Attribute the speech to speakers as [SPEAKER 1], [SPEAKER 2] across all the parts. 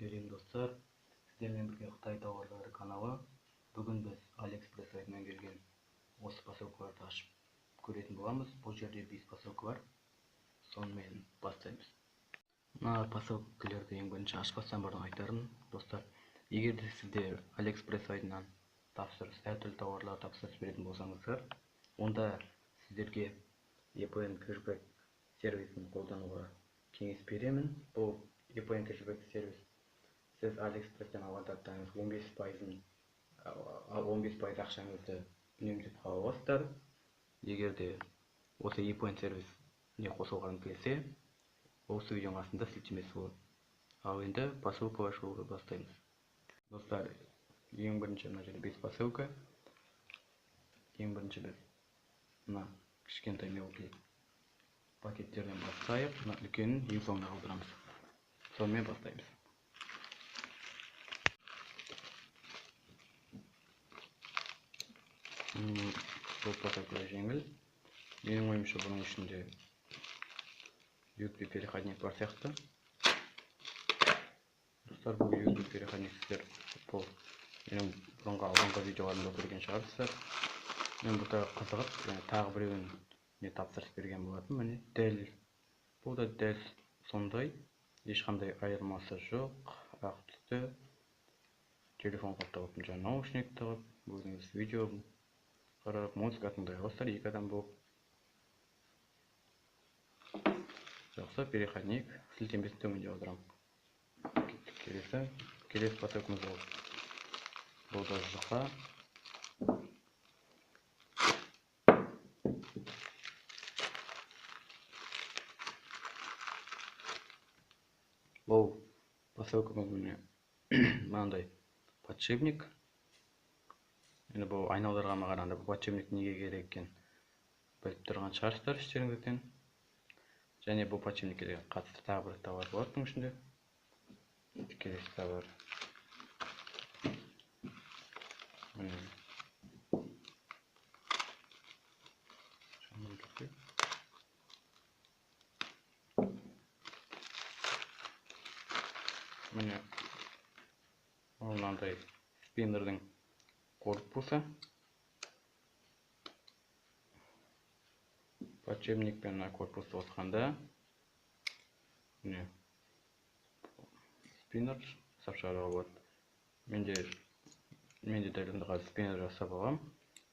[SPEAKER 1] Сәлем достар, сіздермен бірге Қытай тауарлары каналы. Бүгін біз AliExpress сайтынан келген осы посылкаларды ашып көретін боламыз. Бұл жерде 5 посылка бар. Сонымен бастаймыз. Мына посылкаларды ең бірінші ашпастан бұрын айтарым, достар, егер де сіздер AliExpress сайтынан тапсырыс, әртүрлі тауарлар тапсырыс беретін болсаңыздар, онда сіздерге EPN кэшбэк сервисін қолдануға кеңес беремін. Бұл EPN кэшбэк сервис сіз AliExpress-тен алған заттарыңыз 15% ақшаңызды үнемдеп қала аласыздар. Егер де осы EPN сервисіне қосылғанын келсе, осы видеоның астында сілтемесі болады. Ал енді посылка ашуға бастаймыз. Достар, ең бірінші мына жерде 5 посылка. Ең бірінші біз мына кішкентай мелкий пакеттерден бастайық. Мына үлкенін ең соңына қалдырамыз. Сонымен бастаймыз. Бұл посылка жеңіл. Менің ойымша бұның ішінде USB переходник бар сияқты. Достар, бұл USB переходник сіздер бұл менің бұрынғы алдыңғы видеоларымда көрген шығарсыздар. Мен бұда қызығып, тағы біреуін не тапсырыс берген болатын. Міне дәл, бұл да дәл сондай, ешқандай айырмасы жоқ. Ақ түсті телефон қапталып, жаңа наушник тағып, өзіңіз видео қарап, музыка тыңдай аласыздар екі адам болып. Жақсы, переходник, сілтемесін төменде қалдырамын. Кеттік, келесі посылкамыз ол. Бұл да жұқа. Бұл посылкамыз міне мынандай подшипник. Енді бұл айналдырғанға қарағанда бұл подшипник неге керек екенін біліп тұрған шығарсыздар іштеріңізден. Және бұл подшипникке де қатысты тағы бір товар болады бұның ішінде. Келесі товар. Міне. Міне. Ол мынандай спиннердің корпусы. Подшипник пен мына корпусты қосқанда міне спиннер жасап шығаруға болады. Менде дәл осындай қазір спиннер жасап алғам.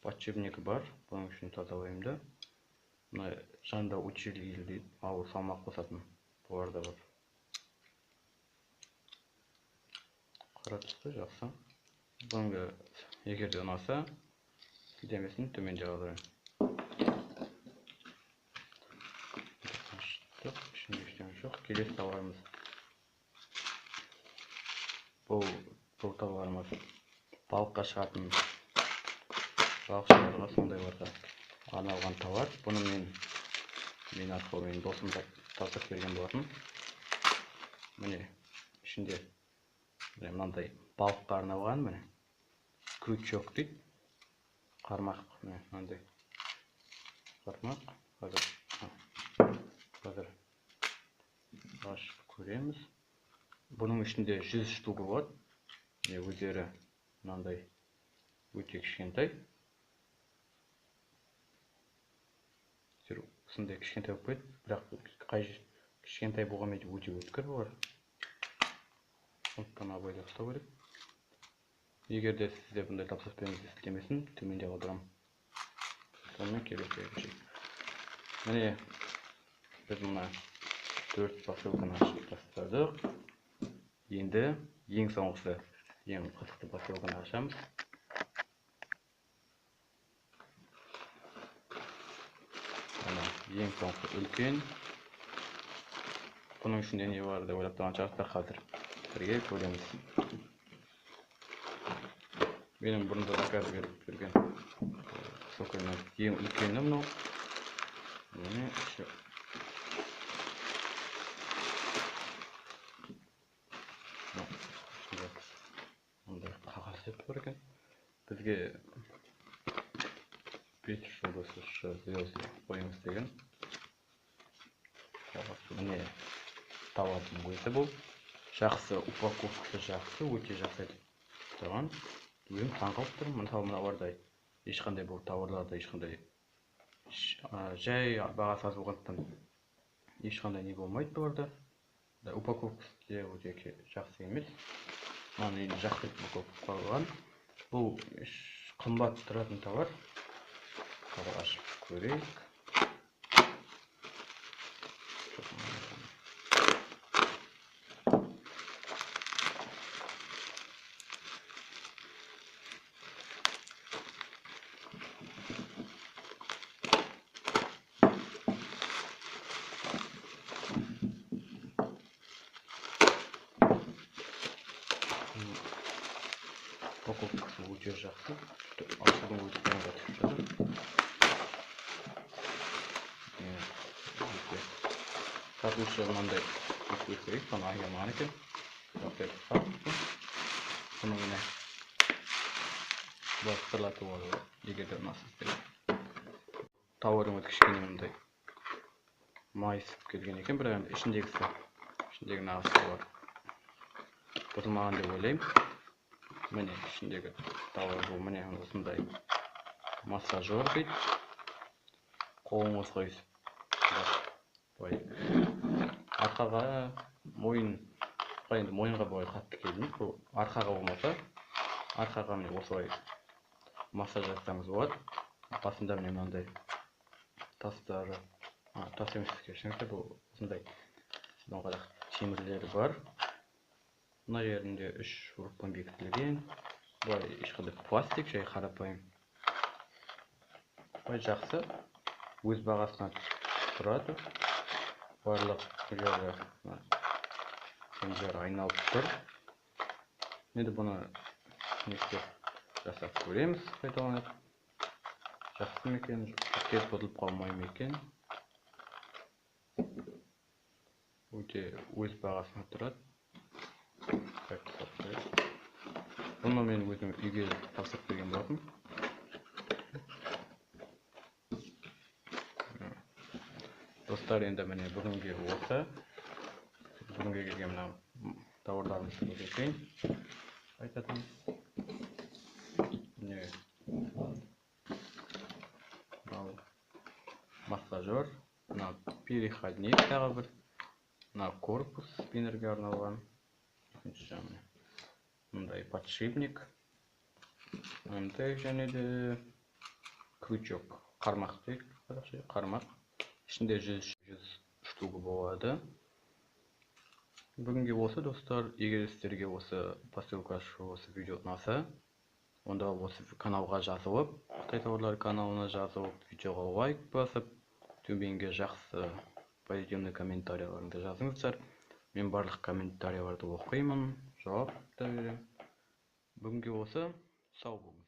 [SPEAKER 1] Подшипнигі бар, бұның үшін тазалаймын да. Мына жанында усилитель дейді, ауыр салмақ қосатын бұлар да бар. Қара түсті, жақсы. Бұның да егер де ұнаса, сілтемесін төменде қалдырамын. Аштық, ішінде ештеңе жоқ. Келесі тауарымыз. Бұл тауарымыз балыққа шығатын, балықшыларға, сондайларға арналған тауар. Бұны мен арқылы менің досым тапсырыс берген болатын. Міне ішінде міне мынандай балыққа арналған, міне крючок дейді, қармақ, міне мынандай қармақ. Қазір ашып көреміз. Бұның ішінде 100 штук болады. Міне өздері мынандай өте кішкентай. Осындай кішкентай болып кетті, бірақ қай кішкентай болғанмен де өте өткір бұлар. Сондықтан абайлап ұстау керек. Егер де сізде бұндай тапсырыс беріңіз, сілтемесін төменде қалдырамын. Сонымен келесі көшейік. Міне біз мына 4 посылканы ашып тастадық. Енді ең соңғысы, ең қызықты посылканы ашамыз. Мына ең соңғысы үлкен. Бұның ішінде не бар деп ойлап тұрған шығарсыздар, қазір бірге көреміз. Менің бұрында заказ беріп жүрген посылканың ең үлкені мынау. Міне іші. Мындай қағаз деп тұр екен. Бізге 5 жұлдыз звезды қойыңыз деген қағаз. Міне тауардың өзі бұл. Жақсы, упаковкасы жақсы, өте жақсы тұрған. Өзім таңқалып тұрмын. Мысалы, мыналарда ешқандай бұл тауарларда ешқандай жай бағасы аз болғандықтан ешқандай не болмайды бұларда. Упаковкасы де өте жақсы емес. Мынаны енді жақсы упаковка қойылған. Бұл қымбат тұратын товар. Қазір ашып көрейік. Упаковкасы өте жақсы. Ашудың өзі қиынға түсіп жатыр. Сатушы мынандай керек, соны аямаған екен. Бұны міне былай сырлатып алу, егер де ұнаса сіздерге. Тауардың өзі кішкене мындай майысып келген екен, бірақ енді ішіндегі нағыз тауар бұзылмаған деп ойлаймын. Міне ішіндегі тауар бұл, міне осындай массажер дейді. Қолыңызға өйстіп былай арқаға, мойынға, енді мойынға былай қатты келмейді, бұл арқаға болмаса арқаға міне осылай массаж жасасаңыз болады. Басында міне мынандай тастары, тас емес, кешіріңіздер, бұл осындай доңғалақ темірлері бар. Мына жерінде 3 шуруппен бекітілген. Былай ешқандай пластик, жай қарапайым. Былай жақсы, өз бағасына тұрады. Барлық жері, жері айналып тұр. Енді бұны не істеп жасап көреміз, пайдаланып. Жақсы ма екен, тез бұзылып қалмай ма екен. Өте өз бағасына тұрады. Бұны мен өзім үйге тапсырып берген болатынмын. Достар, енді міне бүгінге осы. Бүгінге келген мына тауарларымызды көрсетейін. Айтатын. Міне мынау массажер, мына переходник тағы бір, мына корпус спиннерге арналған. Екінші жағы міне мындай подшипник, мындай және де крючок, қармақ дейік қазақша, қармақ. Ішінде 100 штука болады. Бүгінге осы, достар. Егер сіздерге осы посылка ашу, осы видео ұнаса, онда осы каналға жазылып, Қытай тауарлары каналына жазылып, видеоға лайк басып, төменге жақсы позитивный комментарияларыңызды жазыңыздар. Мен барлық комментарияларды оқимын, жауап та беремін. Бүгінге осы, сау болыңыз.